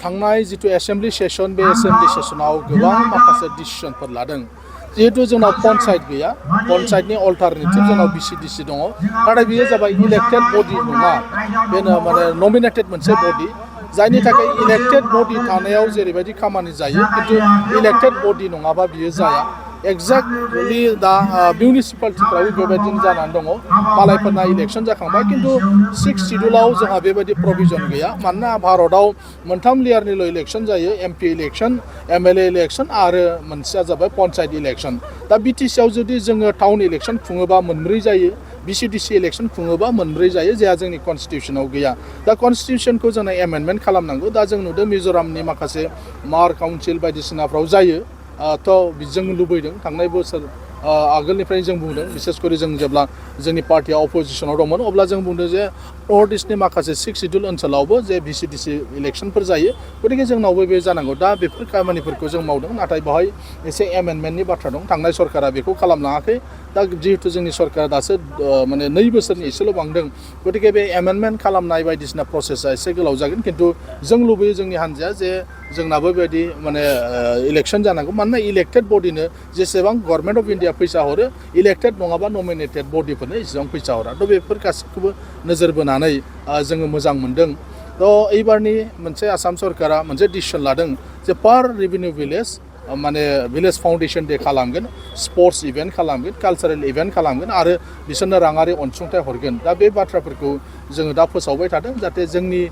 थांनाय जितु assembly session बे एसेम्बलि सेसनाव गोबां माखासे डिसिसनफोर लादों जिहेतु जोंनाव पन्चायत गैया पन्चायतनि अल्टारनेटिभ जोंनाव भिसिडिसि दङ नाथाय बेयो जाबाय इलेक्टेड बडि नङा बेनो माने नमिनेटेड मोनसे बडि जायनि थाखाय इलेक्टेड बडि थानायाव जेरैबायदि खामानि जायो खिन्थु इलेक्टेड बडि नङाबा बियो जाया एक्जेक्टलि दा मिउनिसिपालिटिफ्राबो बेबायदिनो जानानै दङ मालायफोरना इलेक्सन जाखांबाय खिन्थु 6 शिड्युलाव जोंहा बेबायदि प्रभिजन गैया मानोना भारतआव मोनथाम लेयारनिल' इलेक्सन जायो एमपि इलेक्सन एमएलए इलेक्सन आरो मोनसेया जाबाय पन्चायत इलेक्सन दा बिटिसिआव जुदि जोङो टाउन इलेक्सन खुङोबा मोनब्रै जायो भिसिडिसि इलेक्सन खुङोबा मोनब्रै जायो जायहा जोंनि कनस्टिटिउसनाव गैया दा कनस्टिटिउसनखौ जोङो एमेन्डमेन्ट खालामनांगौ दा जों नुदों मिज'रामनि माखासे मार काउन्सिल बायदिसिनाफ्राव जायो जों लुबैदों थांनाय बोसोर आगोलनिफ्रायनो जों बुंदों बिसेसकरि जों जेब्ला जोंनि पार्टिया अपोजिसनाव दंमोन अब्ला जों बुंदों जे नर्थ इस्टनि माखासे 6 शिड्युल ओनसोलावबो जे भिसिडिसि इलेक्सनफोर जायो गतिके जोंनावबो बे जानांगौ दा बेफोर खामानिफोरखौ जों मावदों नाथाय बेवहाय एसे एमेन्डमेन्टनि बाथ्रा दं थांनाय सरकारा बेखौ खालामलाङाखै दा जिहेतु जोंनि सरकारा दासो माने 2 बोसोरनि एसेल' बांदों गतिके बे एमेन्डमेन्ट खालामनाय बायदिसिना प्रसेसा एसे गोलाव जागोन खिन्थु जों लुबैयो जोंनि हान्जाया जे जोंनाबो बेबायदि माने इलेक्सन जानांगौ मानोना इलेक्टेड बडिनो जेसेबां गभर्नमेन्ट अफ इन्डिया फैसा हरो इलेक्टेड नङाबा नमिनेटेड बडिफोरनो इसेबां फैसा हरा थ' बेफोर गासैखौबो नोजोर बोनानै जोङो मोजां मोनदों थ' एबारनि मोनसे आसाम सरकारा मोनसे डिसिसन लादों जे पार रेभिनिउ भिलेज माने भिलेज फाउन्डेसन डे खालामगोन स्पर्ट्स इभेन्ट खालामगोन कालचारेल इभेन्ट खालामगोन आरो बिसोरनो राङारि अनसुंथाइ हरगोन दा बे बाथ्राफोरखौ जोङो दा फोसावबाय थादों जाहाथे जोंनि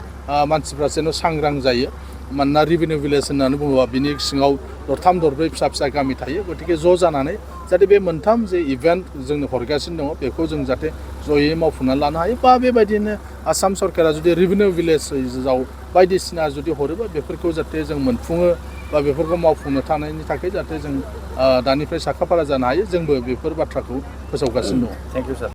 मानसिफ्रा जेन' सांग्रां जायो मानोना रेभिनिउ भिलेज होननानै बुङोबा बिनि सिङाव दरथाम दरब्रै फिसा फिसा गामि थायो गतिके ज' जानानै जाहाथे बे मोनथाम जे इभेन्ट जोंनो हरगासिनो दङ बेखौ जों जाहाथे जयै मावफुंनानै लानो हायो बा बेबायदिनो आसाम सरकारा जुदि रेभिनिउ भिलेजाव बायदिसिना जुदि हरोबा बेफोरखौ जाहाथे जों मोनफुङो बा बेफोरखौ मावफुंनो थानायनि थाखाय जाहाथे जों दानिफ्राय साखाफारा जानो हायो जोंबो बेफोर बाथ्राखौ फोसावगासिनो दङ। Thank you sir.